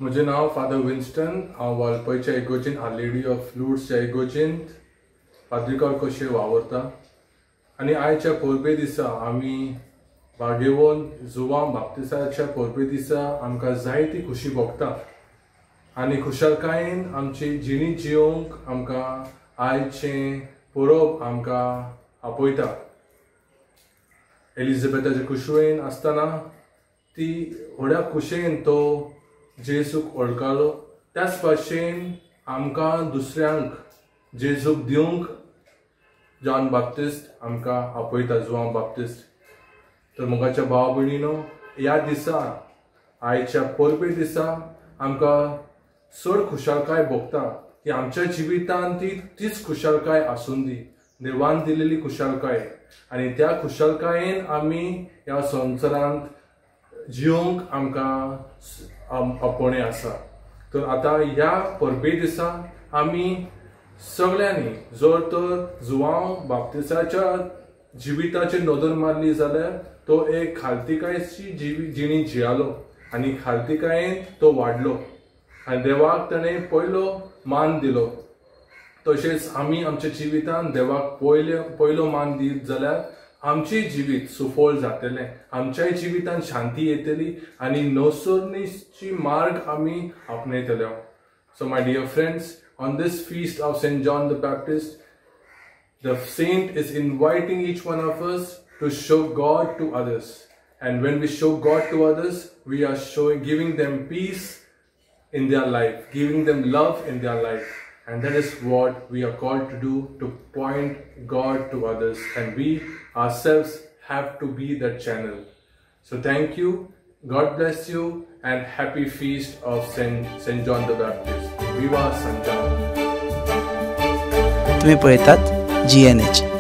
म्हजें नांव father Winston. हांव वाळपयच्या इगोर्जीन, are lady of लुर्ड्सच्या इगोर्जींत पाद्रिकार कशें वावरता आनी आयच्या परबे दिसा आमी भागेवन जुवांव बाप्तिसाच्या परबे दिसा आमकां जायती खुशी भोगता आनी खुशालकायेन आमची जिणी जियोवंक आमकां आयचें परब आमकां आपयता. एलिझाबेथाचे कुशवेन आसतना ती व्हड्या खुशयेन तो जेजूक वळखलो. त्याच भाशेन आमकां दुसऱ्यांक जेजूक दिवंक जॉन बाप्तिस्ट आमकां आपयता, जुवांव बाप्तिस्ट. तर मोगाच्या भाव भयणीनो, ह्या दिसा आयच्या परबे दिसा आमकां चड खुशालकाय भोगता की आमच्या जिवितांत ती तीच खुशालकाय आसूं दी, देवान दिलेली खुशालकाय, आनी त्या खुशालकायेन आमी ह्या संवसारांत जिवंक आमकां आपोवणें आसा. तर आतां ह्या परबे दिसा आमी सगळ्यांनी जर तर जुवांव बाप्तिसाच्या जिविताचेर नदर मारली जाल्यार तो एक खालतिकायेची जिणी जियालो आनी खालतिकायेन तो वाडलो आनी देवाक ताणें पयलो मान दिलो. तशेंच आमी आमच्या जिवितांत देवाक पयलो मान दित जाल्यार आमचें जिवीत सुफळ जातलें, आमच्याय जिवितांत शांती येतली आनी नवसरणीची मार्ग आमी आपणयतले. So my dear friends, on this feast of Saint John the Baptist, the saint is inviting each one of us to show God to others. And when we show God to others, we are giving them peace in their life, giving them love in their life. And that is what we are called to do, to point God to others. And we ourselves have to be that channel. So thank you. God bless you and happy feast of Saint John the Baptist. Viva Saint John. तुम्ही पळयतात GNH.